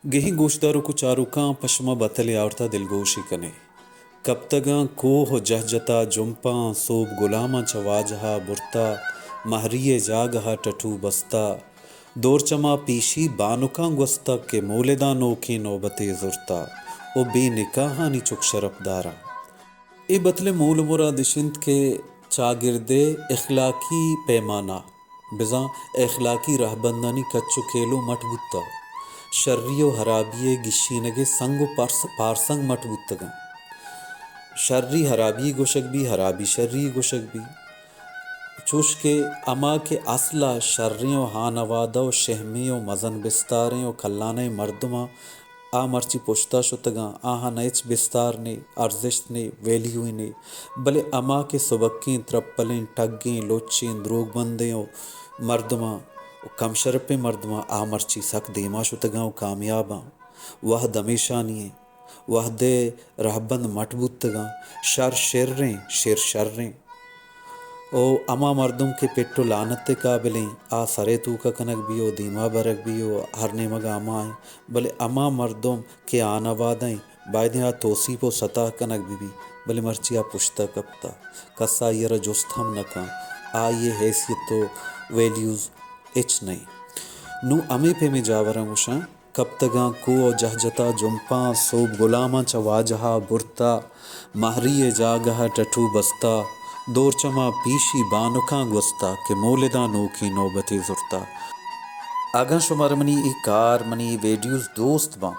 گہیں گوشداروک و چاروکاں، پہ شما بتلے آورتا، دلگوشے کنے۔ کپتگاں کوہ و جہ جتا جمپاں، سوب گلاماں چہ واجہا برتا، مہری ء جاگہا ٹٹو بستا۔ دورچما پیشی بانکاں گوستا کہ مولداں نوکیں نوبتے زرتا و بے نکاہانی چک شرپ داراں۔ اے بتل ء مول و مراد اش انت کہ چاگرد ء اخلاقی پیمانہ، بزاں اخلاقی رہبندانی کچ و کیلو مٹ بوتہ، شری و ہرابی ء گیشینگ ء سنگ و پرس-، پارسنگ مٹ بوتگ انت۔ شری ہرابی گوشگ بی، ہرابی شری گوشگ بی۔ چوش کہ ہما کہ اصل ء شریں و ہانوادہ و شہمیں و مزن بستاریں و کلانہ مردماں، آ مرچی پشتا شتگاں، آہاں نہ ہچ بستار نے، ارزشت نے، ویلیوے نے، بلے ہما کہ سبکیں، ترپلیں، ٹگیں، لچیں، دروگ بندیں و مردماں و کم شرپیں مردماں، آ مرچی سک دیما شتگاں و کامیاباں۔ وہد ہمیشانی ایں۔ وہد ء رہبند مٹ بوتگاں۔ شر شریں، شر شریں۔ او ہما مردم کہ پٹ و لعنت ء قابلیں، آ سر ء توکا کنگ بی و دیما برگ بی و ہر نیمگا ہما ایں۔ بلے ہما مردم کہ آنوادہ ایں، بایدیں آ توسیپ و ستا کنگ بہ بی، بلے مرچی آ پشتا کپتا۔ کس آئی ء را جست ہم نہ کن۔ آئی ء حیثیت و ویلیوز ہچ نہ ایں۔ نوں ہمے پیمیں جاوراں گوشاں، کپتگاں کوہ و جہ جتا جمپاں، سوب گلاماں چہ واجہا برتا، مہری ء جاگہ ء ٹٹو بستا، دورچما پیشی بانکاں گوستا کہ مولداں نوکیں نوبتے زرتا۔ اگاں شمارا منی اے کار، منی اے ویڈیوز دوست باں،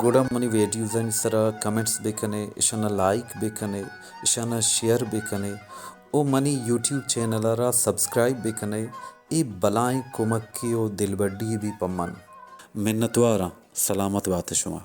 گڑا منی ویڈیوزانی سرا کمنٹس بکنے، اشانا لائک بکنے، اشانا شیئر بکنے و منی یوٹیوب چینل ء را سبسکرائب بکنے۔ اے بلائیں کمکے و دلبڈی بی پہ من۔ منتواراں۔ سلامت بات شما۔